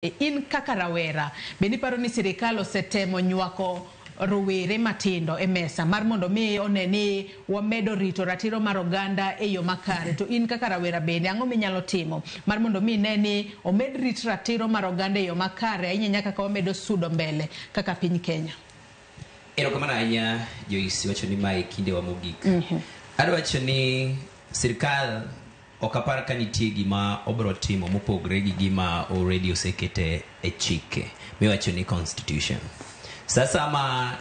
In kaka rawera, bende iparo ni sirikal osetemo nywako rowere matindo e mesa mar mondo mi one ni wamedo rito ratiro mar oganda e yo makare? To in kaka rawera bende, ang'o minyalo timo mar mondo mi ine ni omed rit ratiro mar oganda e yo makare ahinya nyaka ka wamedo sudo mbele kaka piny Kenya? Erokamano ahinya, Joyce, wacho ni mae kindewa mogik. Adwa wacho ni sirikal ok apar ka nitie gima obro timo mopogre gi gima already osekete e chike miwacho ni constitution. Sasa ma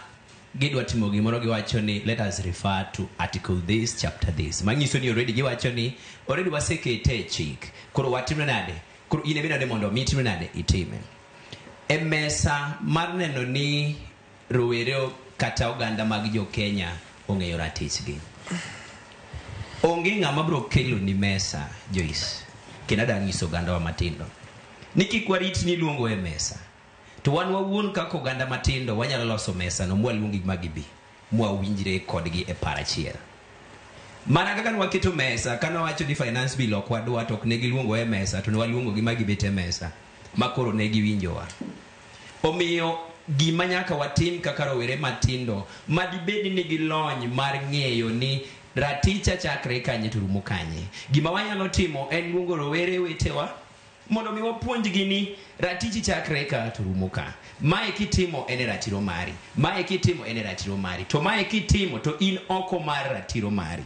gidwa timo gimoro, giwacho ni, "Let us refer to article this, chapter this," manyiso ni already giwacho ni already wasekete e chik, koro watime nade? Koro in ema nade mondo mi itime nade itime e mesa mar neno ni rowere kata oganda mag jo Kenya ong'eyo ratichgi. Onge ng'ama biro kelo ni mesa, Joyce, kendo adwa nyiso ogandawa matindo ni kik warit ni iluongo e mesa, to wan wawuon kaka oganda matindo wanyalo loso mesa no mwaluongi ma gibi mwawinjre kodgi e par achiel. Mana kaka nwaketo mesa kane wawacho ni finance bill ok wadwa, to ok ne giluongo e mesa, to ne waluongogi ma gibet e mesa ma koro ne giwinjowa. Omiyo gima nyaka watim kaka rowere matindo madibed ni nigi lony mar ng'eyo ni raticha chakre kanye to rumo kanye, gima wanyalo timo en luongo rowere wetewa mondo mi wapuonjgi ni ratichi chakre ka to rumo ka. Mae kitimo en e ratiro mari, mae kitimo en e ratiro mari, to mae kitimo to in oko mar ratiro mari.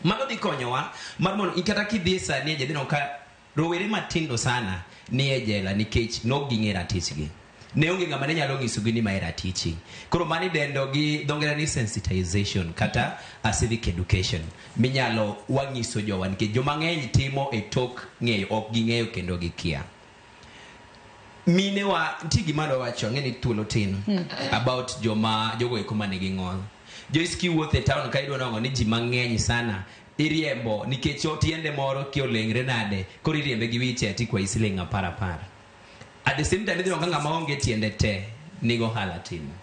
Mano dhi konyowa mar mondo kata kidhi sani e jela, ka rowere matindo sana ni e jela nikech nok ging'e ratichgi, ne onge ng'ama ne nyalo nyisogi ni mae ratichi. Koro mano idendo gi dho ngere ni sensitization kata a civic education minyalo wang'iso jowa, nikech joma ng'eny timo e tok ng'eyo, ok ging'eyo kendo gikia. Minewa nitie gima adwa wacho, ang'e ni thuolo tin, about joma jogo eko manigi ng'ol. Joyce, kiwuotho e town ka, idwa nwang'o ni ji mang'eny sana iriembo nikech tiende moro kioleng're nade, koro iriembe gi wheelchair tikwayi siling 10 10. At the same time, idhi nwang'o ka ng'ama onge tiende te nigo ohala timo.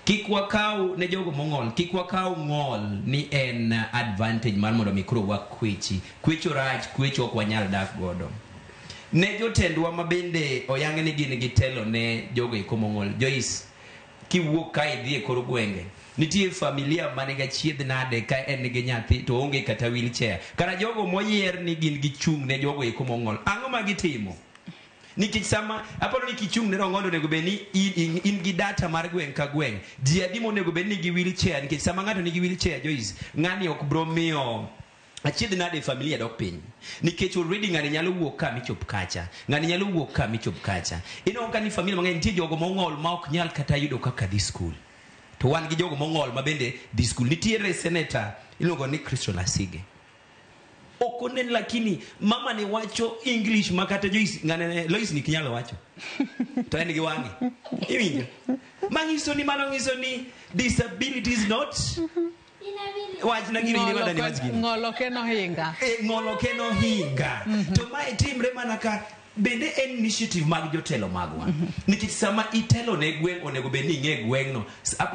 Kik wakaw ne jogo mong'ol, kik wakaw ng'ol ni en advantage mar mondo mi koro wakwechi. Kwecho rach, kwecho ok wanyal dak godo. Ne jotendwa ma bende oyang ni gin gitelo ne jogo eko mong'ol, Joyce, kiwuok ka idhi e kor gwenge, nitie familia manigi achiedh nade ka en gi nyathi to onge kata wheelchair. Kara jogo moyier ni gin gichung' ne jogo eko mong'ol, ang'o ma gitimo? Nikech sama aparo ni kichung' ne rong'ondo, onego bed ni in gi data mar gweng' ka gweng', ji adi monego bed ni gi wheelchair, nikech sama ng'ato nigi wheelchair, Joyce, ng'ani ok bro miyo achiedh nade e familia dok piny, nikech already ng'ani nyalo wuok ka michop kacha, ng'ani nyalo wuok ka michop kacha. Ineno ka ni familia mang'eny nitie jogo mong'ol ma ok nyal kata yudo kaka dhi skul, to wan gi jogo mong'ol ma bende dhi skul. Nitiere senator iluongo ni Christian Asige, ok onen, lakini mama ni wacho English ma kata Joyce ng'ane Lois ni kinyalo wacho, to en gi wang'e iwinjo. Manyiso ni mano nyiso ni disability is not wachna gini ni wadani wach gini. Ng'ol ok en ohinga. E, ng'ol ok en ohinga. To mae timre mana ka bende en initiative mag jotelo magwa, nikech sama itelo ne gweng', onego bed ni ing'e gweng'no.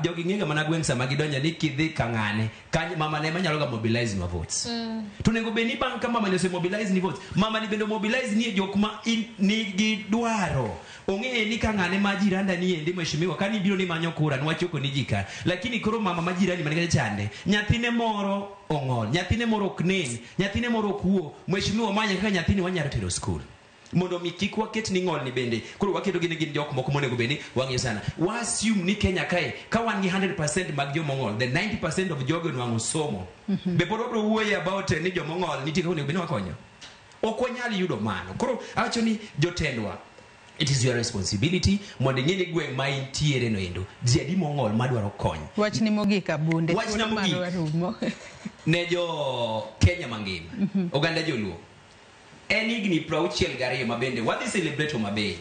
Jogi ng'ega mana gweng' sama gidonjo ni kidhi ka ng'ane kanyo, mama ne manyalo ga mobilize nwa votes. To onego bed ni bang' ka mama ni ose mobilize ni votes, mama ni bende mobilize ni jok ma nigi dwaro ong'e ni ka ng'ane ma jiranda ni endi, mheshimiwa, kani biro ni manyo kura nwachoko ni ji ka, lakini koro mama ma jirani man kacha chande, nyathine moro ong'ol, nyathine moro ok nen, nyathine moro ok wuo, mheshimiwa, manya kaka nyathini wanyalo tero skul mondo mi kik waket ni ng'ol ni bende koro waketo gi ni gin jok moko monego bed ni wang'iyo sana. Wa assume ni Kenya kae ka wan gi 100% mag jomong'ol, the 90% of jogi onwang'o somo, be pod wabro wuoye about ni jomong'ol nitie kaka onego bed ni wakonyo? Ok wanyal yudo mano. Koro awacho ni jotendwa, it is your responsibility mondo ing'e ni gweng' ma intiere no endo ji adi mong'ol madwaro kony. Wachni mogik, Abunde. Wachna Thuolo mogik. marwa rumo. Ne jo Kenya mangima, oganda joluo, en higni 62 ma bende wadhi celebrate Homa Bay.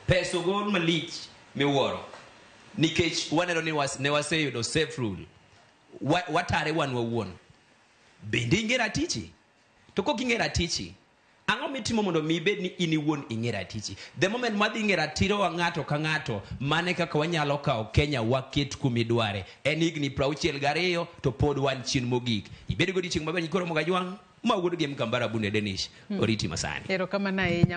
Pesa ogol malich miwuoro, nikech waneno ni ne waseyudo self rule. Watare wan wawuon. Bende ing'e ratichi? To kok ing'e ratichi, ang'o mitimo mondo mi ibed ni in iwuon ing'e ratichi? The moment mwadhi ng'e ratiro wa ng'ato ka ng'ato, mane kaka wanyalo kawo Kenya waket kumidware. En higni 62 to pod wan chien mogik. Ibed godiochieng' maber, nyikoro Mogajwang' ma wuod Gem Kambara Bunde Denish oriti masani. Erokamano ahinya.